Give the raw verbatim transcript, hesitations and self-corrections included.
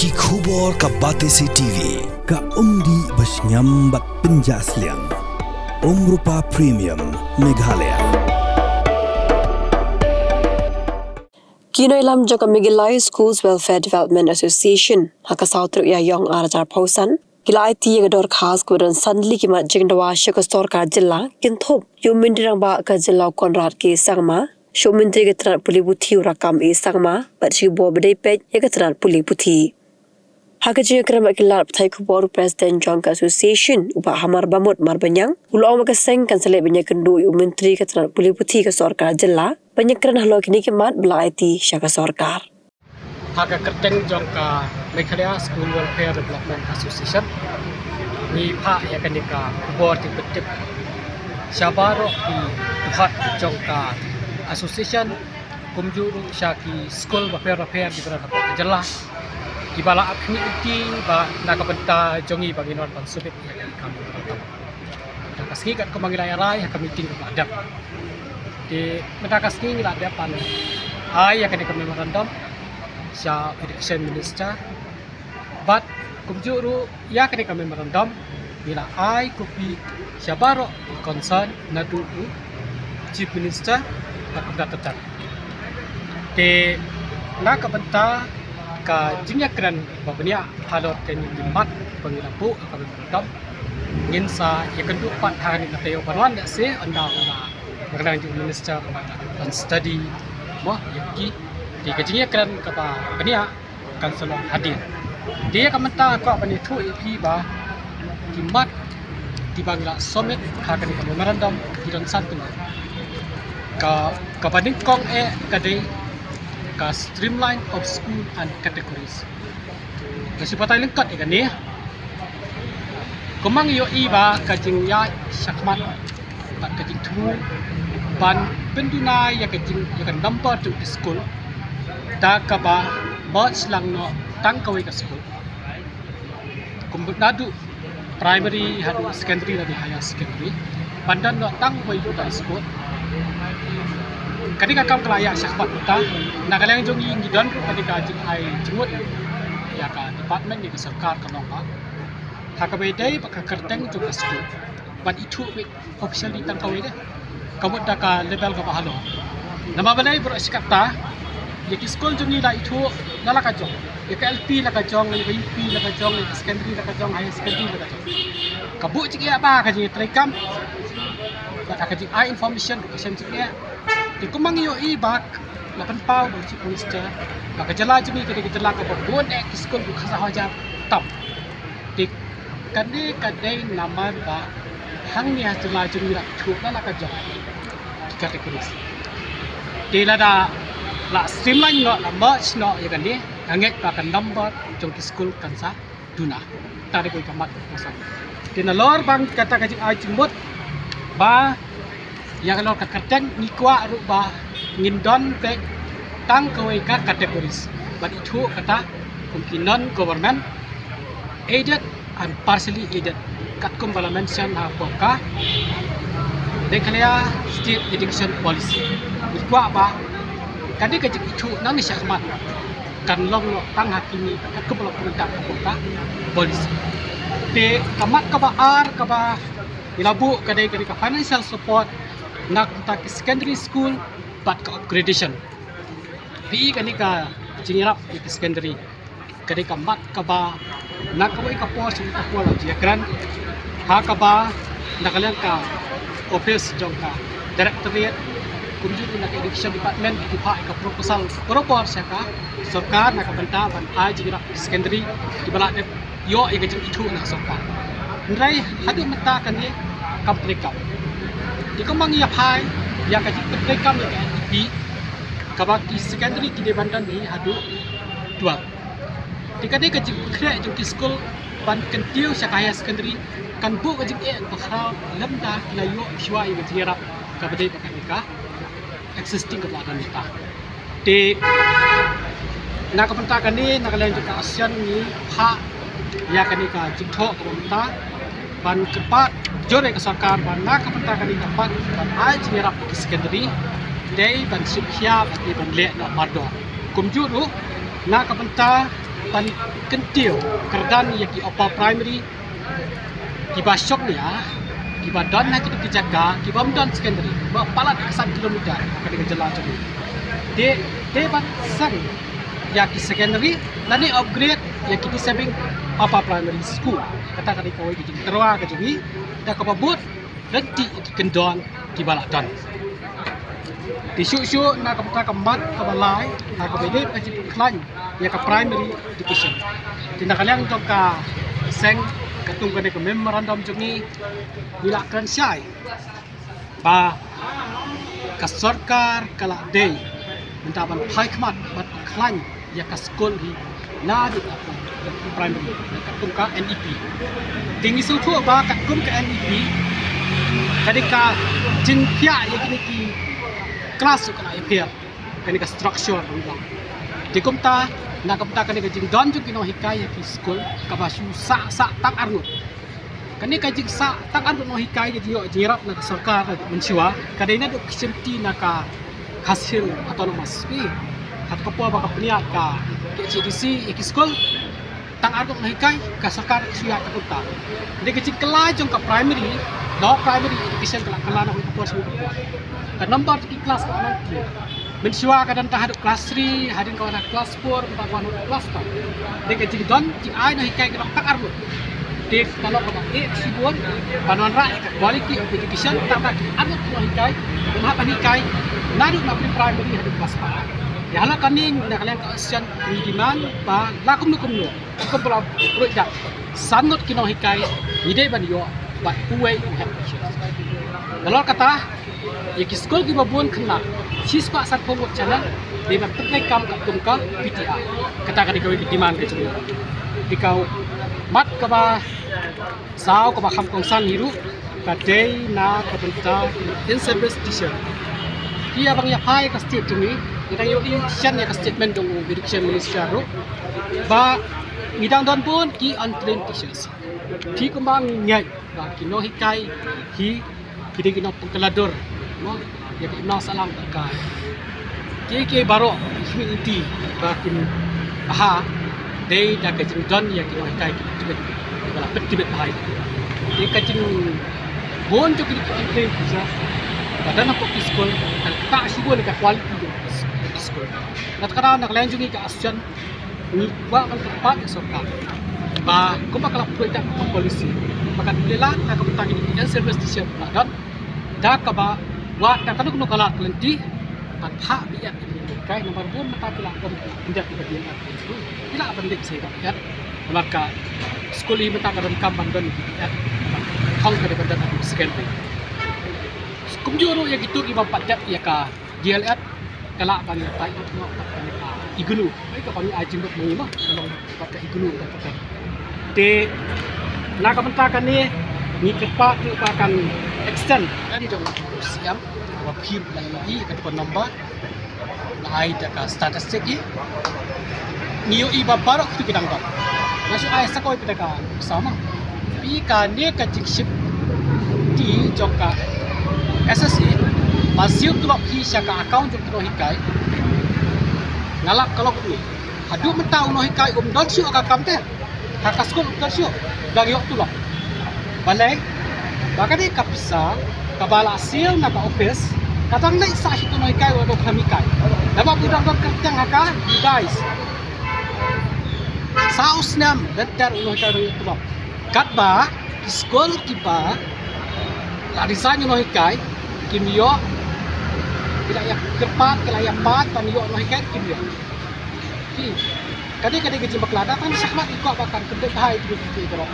Ki khubor ka Batesi T V, ka umdih ba shngiam bad pynjah sliang. Umrupa Premium, Meghalaya. Ki nongïalam jong ka Meghalaya Schools Welfare Development Association, ha ka saw tarik Ïaïong ar hajar arphew san, ki la aiti ïa ka dorkhas kaba don san tylli ki mat jingdawa sha ka sorkar jylla, kynthup ïa u Myntri Rangbah ka jylla u Conrad K Sangma, sha u Myntri ka tnat pule puthi u Rakkam A Sangma, bad shi bor ba dei peit ïa ka tnat pule puthi. Ha ka jingïakren bad ki lad pathai khubor, u President jong ka Association, u Bah Hamar Bamut Marbaniang, u la ong ba ka seng kan sa leit ban ïakynduh ïa u Myntri ka tnat pule puthi ka sorkar jylla ban ïakren halor kine ki mat ba la aiti sha ka sorkar. Ha ka kyrteng jong ka Meghalaya School Welfare Development Association, ngi phah ïa kane ka khubor jingpyntip sha baroh ki dkhot jong ka association, kumjuh ruh sha ki skul bapher bapher kiba don hapoh ka jylla, kiba la ap khmih ïa ki ba na ka bynta jong ngi ba ngin wan ban submit ïa ka kam. Mynta ka sngi katkum ba ngi la ïa rai ha ka meeting kaba la dep, te mynta ka sngi ngi la dep ban ai ïa kane ka memorandum sha Education Minister. Bad kumjuh ruh ïa kane ka memorandum ngi la ai copy sha baroh ki concern, naduh u Chief Minister bad kumta ter ter. Te na ka bynta ka jingïakren ba bniah halor kane ki mat ba ngi la buh ha ka memorandum, ngin sa ïakynduh pat ha kane ka taïew ban wan, lehse ynda u la, ba ka dang ju Minister ban study mo ïa ki. Te ka jingïakren kaba bniah kan sa long hadien. Te ïa ka mynta nga kwah ban ïathuh ïa phi ba ki mat kiba ngi la submit ha kane ka memorandum ki don san tylli. Ka, kaba nyngkong eh ka dei ka streamline of school and categories. Nga shu batai lyngkot ïa kane. Kumba ngi ïohi ba ka jingïaid shakhmat bad ka jingthmu ban pynduna ïa ka jing, ïa ka number jong ki skul, da kaba merge lang noh tang kawei ka skul, kumba naduh primary haduh secondary lane higher secondary, ban don noh tang wei u high school. Kane ka kam ka la ïaid shakhmat mynta. Na ka liang jong ngi, ngi don ruh kane ka jingai jingmut ïa ka department, ïa ka sorkar ka long ba ha kaba ïadei bad ka kyrteng jong ka skul ban ithuh beit officially tang kawei de, ka mut da ka level kaba halor. Namar balei? Baroh shi katta ïa ki skul jong ngi la ithuh na la ka jong, ïa ka L P la ka jong, ïa ka U P la ka jong, ïa ka secondary la ka jong, higher secondary la ka jong. Ka buh jingeh bha ka jingtrei kam bad ka jingai information ruh ka shem jingeh. Te kumba ngi ïohi ba la pynpaw da u Chief Minister ba ka jylla jong ngi ka dei ka jylla kaba bun eh ki skul, ki khatsan hajar tam. Te kane ka dei namar ba hangne ha jylla jong ngi la ithuh na la ka jong ki categories. Te lada la streamline noh, la merge noh ïa kane, nga ngeit ba ka number jong ki skul kan sa duna. Te dei kawei ka mat ka song. Te nalor ba kata ka jingai jingmut ba ïa ka lor ka kyrteng, ngi kwah ruh ba ngin don beit tang kawei ka categories ban ithuh kata kum ki non government, aided and partially aided, katkum ba la mention hapoh ka Meghalaya State Education Policy. Ngi kwah ba kane ka jingithuh nangne shakhmat kan long noh tang ha kine, katkum ba la pyndonkam hapoh ka policy. Te ka mat kaba ar kaba ngi la buh ka dei, ka dei ka financial support na ka bynta ki secondary school bad ka upgradation. Phi i kane ka jingïarap ïa ki secondary ka dei ka mat kaba na kawei ka por sha kawei ka por la jingïakren, ha kaba na ka liang ka office jong ka directorate kumjuh na ka education department ki phah ïa ka proposal barabor sha ka sorkar na ka bynta ban ai jingïarap ïa ki secondary kiba la dep ïoh ïa ka jingithuh na ka sorkar. Hynrei haduh mynta kane kam treikam. Te kumba ngi ïa phai ïa ka jingtreikam ïa ka N E P, kaba ki secondary ki dei ban don hi haduh twelve. Te ka dei ka jingpynkhreh jong ki skul ban kyntiew sha ka higher secondary kan buh ka jingeh bakhraw lymda ki la ïoh shuwa ïa ka jingïarap kaba dei ba kane ka existing kaba la don mynta. Te na ka bynta kane, na ka liang jong ka association ngi phah ïa kane ka jingthoh kaba mynta ban kyrpad jur ïa ka sorkar ba na ka bynta kane ka mat ban ai jingïarap ïa ki secondary, dei ban shim khia bad dei ban leh noh mardor. Kumjuh ruh na ka bynta Ban kyntiew kyrdan ïa ki upper primary kiba shong nia, kiba don ha kito ki jaka kiba ym don secondary, ba palat ka san kilometer ha kane ka jylla jong ngi. Te, te ban seng ïa ki secondary lane upgrade ïa ki disabling upper primary school. Kata ka dei kawei ka jingtyrwa ka jong ngi da kaba bud lynti ïa ki kyndon kiba la don. Te shuh shuh na ka bynta ka mat kaba lai, na kaba ïadei bad ka jingpynkhlaiñ ïa ka primary education. Te na ka liang jong ka seng, katkum kane ka memorandum jong ngi, ngi la kren shai ba ka sorkar ka la dei mynta ban phai khmat bad pynkhlaiñ ïa ka skul hi naduh ka primary, katkum ka N E P. Te ngi sngewthuh ba katkum ka N E P ka dei ka jingphiah ïa kine ki klas, ka la ïapher kane ka structure ruh ba. Te kumta, na kumta kane ka jingdon jong ki nonghikai ïa ki skul kaba shu sah sah tang arngut. Kane ka jingsah tang arngut nonghikai, ka jingïoh jingïarap na ka sorkar mynshuwa, ka dei naduh ka shimti na ka Khasi Hills Autonomous. Phi, ha ka por ba ka pynïaid ka K H A D C ïa ki skul, tang arngut nonghikai, ka sorkar ka shu ïaid tang kumta. Dei ka jingkylla jong ka primary, lower primary education ka la kylla na ka por shu ka por. Ka number jong ki klas ka la nangkiew. Mynshuwa ka don tang haduh klas three, hadien ka wan ha klas four, mynta ka wan haduh klas five. Dei ka jingdon jingai nonghikai ka long tang arngut. Te ka long kaba eh shibun ban wanrah ïa ka quality of education, tang ba ki arngut nonghikai kin hap ban hikai naduh na pre-primary haduh klas five. Ïa halor kane, na ka liang ka association ngi demand ba la kumno kumno, kumba la pynroi da, san ngut ki nonghikai ngi dei ban ïoh bad uwei u head teacher. Nalor kata, ïa ki skul kiba bun khynnah, shispah sanphew ngut channel, dei ban pyntreikam katkum ka P T R. Kata ka dei kawei ka demand ka jong ngi. Te ka mat kaba saw kaba kham kongsan hi ruh ka dei na ka bynta in-service teacher. Ki ïa ba ngi ïa phai ka state jong ngi, ngi dang ïohi shen ïa ka statement jong u Education Minister ruh ba ngi dang don bun ki untrained teachers. Te kumba ngi ngeit ba ki nonghikai hi ki dei ki nongpynkylla dur, mo, ïa ka imlang sahlang bad ka kiei kiei baroh, ki community ba kin bha, dei da ka jingdon ïa ki nonghikai kiba tbit, kiba la pyntbit bha ïa ki. Te ka jingbun jong kine ki untrained teacher ba don hapoh ki skul, ka ktah shibun ïa ka quality jong ki skul. Na kata ka daw, na ka liang jong ngi ka association ngi kwah ban kyrpad ïa sorkar ba kumba ka la pynlong da ka policy ba kan pynlong na ka bynta kine ki in-service teacher ba la don, da kaba wad da kano kano ka lad ka lynti ban phah beit ïa ki nonghikai. Namar bun mynta ki la bym dep ïa ka B L Ed, ki la bym dep sa ïa ka B Ed. Namar ka skul hi mynta ka donkam ban don ïa ka B Ed, thong ka dei ban don ha secondary. Kumjuh ruh ïa kito kiba pat dep ïa ka D L Ed, ka lah ban ïa tai ïa ka IGNOU. Ai ka ban ïa ai jingmut ma ngi ma, ka long bad ka IGNOU bad ka. Te na ka bynta kane ngi kyrpad ruh ba kan extend, kan jong u Syiem ba phi la ïohi ka phone number, la ai da ka statistic hi. Ngi ïohi ba baroh kitu ki dang don. Nga shu ai sa kawei pat da ka nuksa ma. Phi, kane ka jingshim ti jong ka S S A ba siew tulop hi sha ka account jong ki nonghikai. Nga lap ka long kumne. Haduh mynta u nonghikai um don shuh ha ka kam te, ha ka skul um don shuh, dang ïoh tulop. Balei? Ba kane ka pisa kaba la siew na ka office ka dang leit sha kito ki nonghikai ba dang kham hikai. Namar u dang don kyrteng ha ka dais. Saw snem lynter u nonghikai u dang ïoh tulop. Katba ki skul kiba la resign u nonghikai kim ïoh, ki la ïa kyrpad, ki la ïa pait ban ïoh nonghikai, kim ïoh. Ki, ka dei, ka dei ka jingbakla, da tang shakhmat ngi kwah ba kan kyntiew bha ïa kine ki baroh.